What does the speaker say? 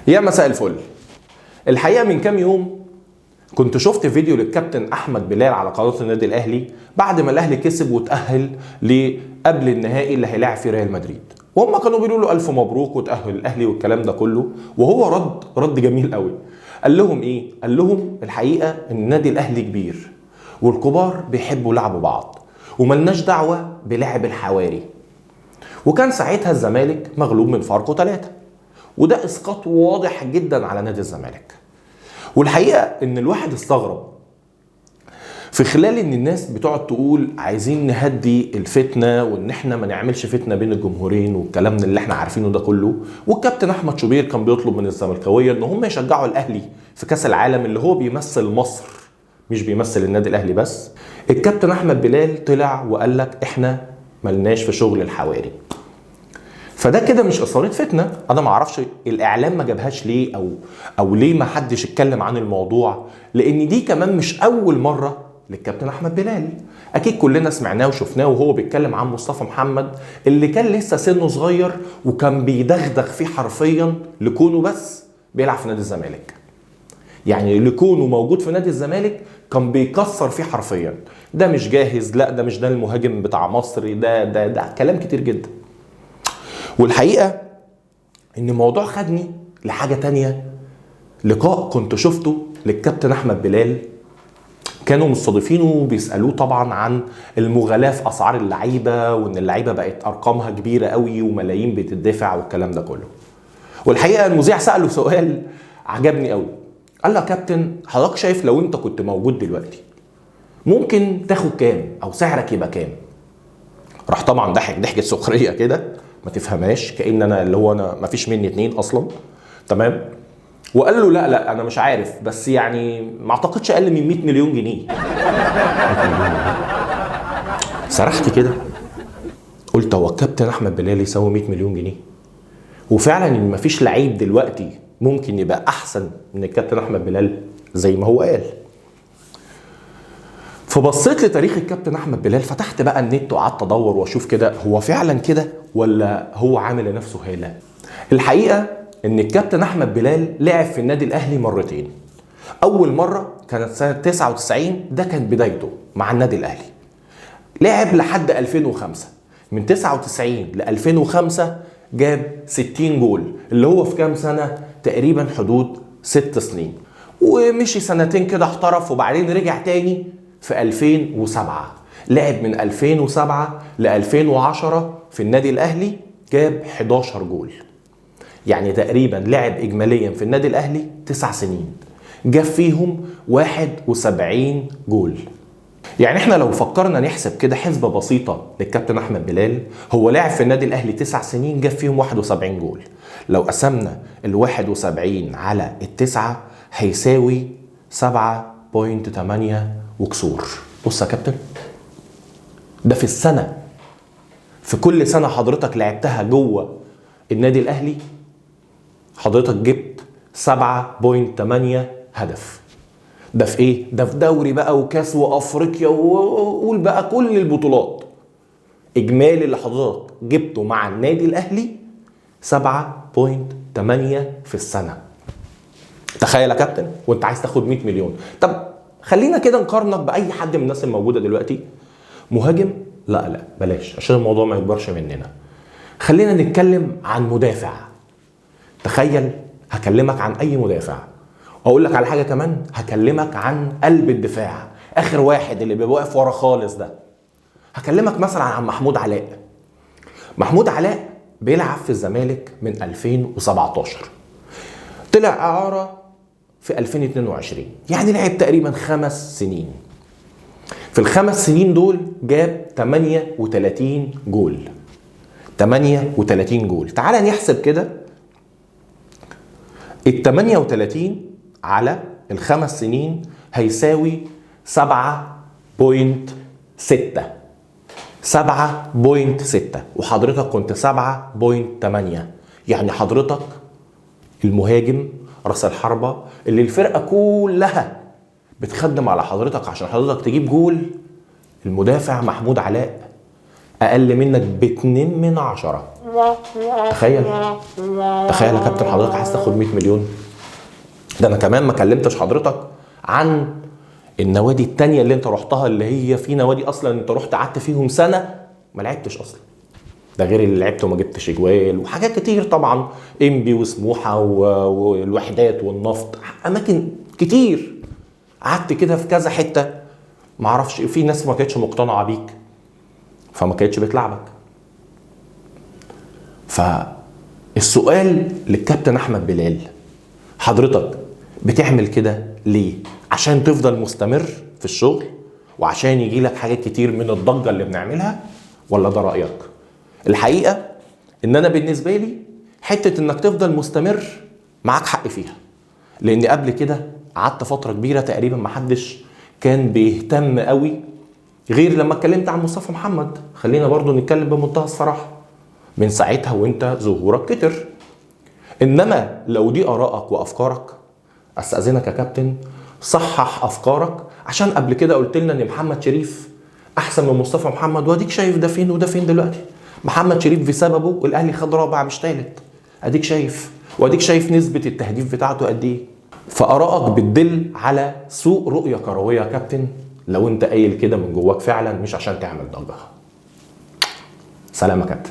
يا مساء الفل. الحقيقة من كام يوم كنت شفت فيديو للكابتن احمد بلال على قناة النادي الاهلي بعد ما الاهلي كسب وتاهل لقبل النهائي اللي هيلاعب فيه ريال مدريد، وهم كانوا بيقولوا له الف مبروك وتاهل الاهلي والكلام ده كله، وهو رد جميل قوي. قال لهم ايه؟ قال لهم الحقيقة ان النادي الاهلي كبير والكبار بيحبوا لعبوا بعض وملناش دعوه بلعب الحواري. وكان ساعتها الزمالك مغلوب من فاركو 3، وده اسقاط واضح جدا على نادي الزمالك. والحقيقة ان الواحد استغرب في خلال ان الناس بتقعد تقول عايزين نهدي الفتنة وان احنا ما نعملش فتنة بين الجمهورين والكلام اللي احنا عارفينه ده كله، والكابتن احمد شوبير كان بيطلب من الزملكاويه ان هم يشجعوا الاهلي في كاس العالم اللي هو بيمثل مصر مش بيمثل النادي الاهلي بس. الكابتن احمد بلال طلع وقال لك احنا ملناش في شغل الحواري. فده كده مش اثاره فتنة. انا ما اعرفش الاعلام ما جابهاش ليه او ليه ما حدش اتكلم عن الموضوع، لان دي كمان مش اول مرة للكابتن احمد بلال. اكيد كلنا سمعناه وشفناه وهو بيتكلم عن مصطفى محمد اللي كان لسه سنة صغير وكان بيدغدغ فيه حرفيا لكونه بس بيلعب في نادي الزمالك. يعني لكونه موجود في نادي الزمالك كان بيكسر فيه حرفيا. ده مش جاهز، لا ده مش ده المهاجم بتاع مصر، ده ده ده كلام كتير جدا. والحقيقة ان الموضوع خدني لحاجة تانية، لقاء كنت شفته للكابتن احمد بلال، كانوا مستضيفينه وبيسالوه طبعا عن المغالاه في اسعار اللعيبة وان اللعيبة بقت ارقامها كبيرة قوي وملايين بتدفع والكلام ده كله. والحقيقة المذيع ساله سؤال عجبني قوي، قال له يا كابتن حضرتك شايف لو انت كنت موجود دلوقتي ممكن تاخد كام او سعرك يبقى كام؟ راح طبعا ضحك ضحكه سخرية كده ما تفهمهاش، كأن انا اللي هو انا ما فيش مني اتنين اصلا، تمام؟ وقال له لا لا انا مش عارف، بس يعني ما اعتقدش اقل من 100 مليون جنيه. سرحت كده قلت هو الكابتن احمد بلال يساوي 100 مليون جنيه؟ وفعلا ان ما فيش لعيب دلوقتي ممكن يبقى احسن من الكابتن احمد بلال زي ما هو قال. فبصيت لتاريخ الكابتن احمد بلال، فتحت بقى النت وقعدت ادور واشوف كده هو فعلا كده ولا هو عامل لنفسه هاله. الحقيقة ان الكابتن احمد بلال لعب في النادي الاهلي مرتين. اول مرة كانت سنة 99، ده كان بدايته مع النادي الاهلي. لعب لحد 2005، من 99 ل 2005 جاب 60 جول، اللي هو في كام سنة؟ تقريبا حدود 6 سنين. ومشي سنتين كده احترف، وبعدين رجع تاني في 2007، لعب من 2007 ل 2010 في النادي الاهلي، جاب 11 جول. يعني تقريبا لعب اجماليا في النادي الاهلي 9 سنين، جاب فيهم 71 جول. يعني احنا لو فكرنا نحسب كده حسبة بسيطة للكابتن احمد بلال، هو لعب في النادي الاهلي 9 سنين جاب فيهم 71 جول. لو قسمنا ال 71 على التسعة هيساوي 7.8 وكسور. بص يا كابتن، ده في السنة، في كل سنة حضرتك لعبتها جوه النادي الاهلي حضرتك جبت 7.8 هدف. ده في ايه؟ ده في دوري بقى وكاس وافريقيا وقول بقى كل البطولات. اجمالي اللي حضرتك جبته مع النادي الاهلي 7.8 في السنة. تخيل يا كابتن وانت عايز تاخد 100 مليون. طب خلينا كده نقارنك باي حد من الناس الموجودة دلوقتي. مهاجم؟ لا لا بلاش عشان الموضوع ما يكبرش مننا. خلينا نتكلم عن مدافع. تخيل هكلمك عن اي مدافع، اقول لك على حاجة كمان، هكلمك عن قلب الدفاع، اخر واحد اللي بيبقى واقف ورا خالص ده. هكلمك مثلا عن محمود علاء. محمود علاء بيلعب في الزمالك من 2017، طلع اعاره في 2022، يعني لعب تقريبا 5 سنين. في ال5 سنين دول جاب 38 جول. 38 جول. تعال نحسب كده ال 38 على ال5 سنين هيساوي 7.6. 7.6، وحضرتك كنت 7.8. يعني حضرتك المهاجم راس الحربة اللي الفرقة كلها بتخدم على حضرتك عشان حضرتك تجيب جول، المدافع محمود علاء اقل منك ب2 من 10. تخيل، تخيل يا كابتن حضرتك عايز تاخد 100 مليون. ده انا كمان ما كلمتش حضرتك عن النوادي التانية اللي انت رحتها، اللي هي في نوادي اصلا انت رحت قعدت فيهم سنة ما لعبتش اصلا، ده غير اللي لعبت وما جبتش اجوال وحاجات كتير طبعا، انبي وسموحه والوحدات والنفط، اماكن كتير قعدت كده في كذا حتة، ما اعرفش في ناس ما كانتش مقتنعة بيك فما كانتش بتلعبك. فالسؤال للكابتن احمد بلال، حضرتك بتعمل كده ليه؟ عشان تفضل مستمر في الشغل وعشان يجي لك حاجات كتير من الضجة اللي بنعملها، ولا ده رايك؟ الحقيقة ان انا بالنسبة لي حتة انك تفضل مستمر معاك حق فيها، لان قبل كده قعدت فترة كبيرة تقريبا ما حدش كان بيهتم قوي غير لما اتكلمت عن مصطفى محمد. خلينا برضو نتكلم بمنتهى الصراحة، من ساعتها وانت ظهورك كتر. انما لو دي ارائك وافكارك، استاذنك يا كابتن صحح افكارك، عشان قبل كده قلت لنا ان محمد شريف احسن من مصطفى محمد، واديك شايف ده فين وده فين دلوقتي. محمد شريف بسببه الاهلي خد رابع مش تالت، اديك شايف، واديك شايف نسبه التهديف بتاعته قد ايه. فارائك بتدل على سوء رؤية كروية يا كابتن، لو انت قايل كده من جواك فعلا مش عشان تعمل ضجه. سلام يا كابتن.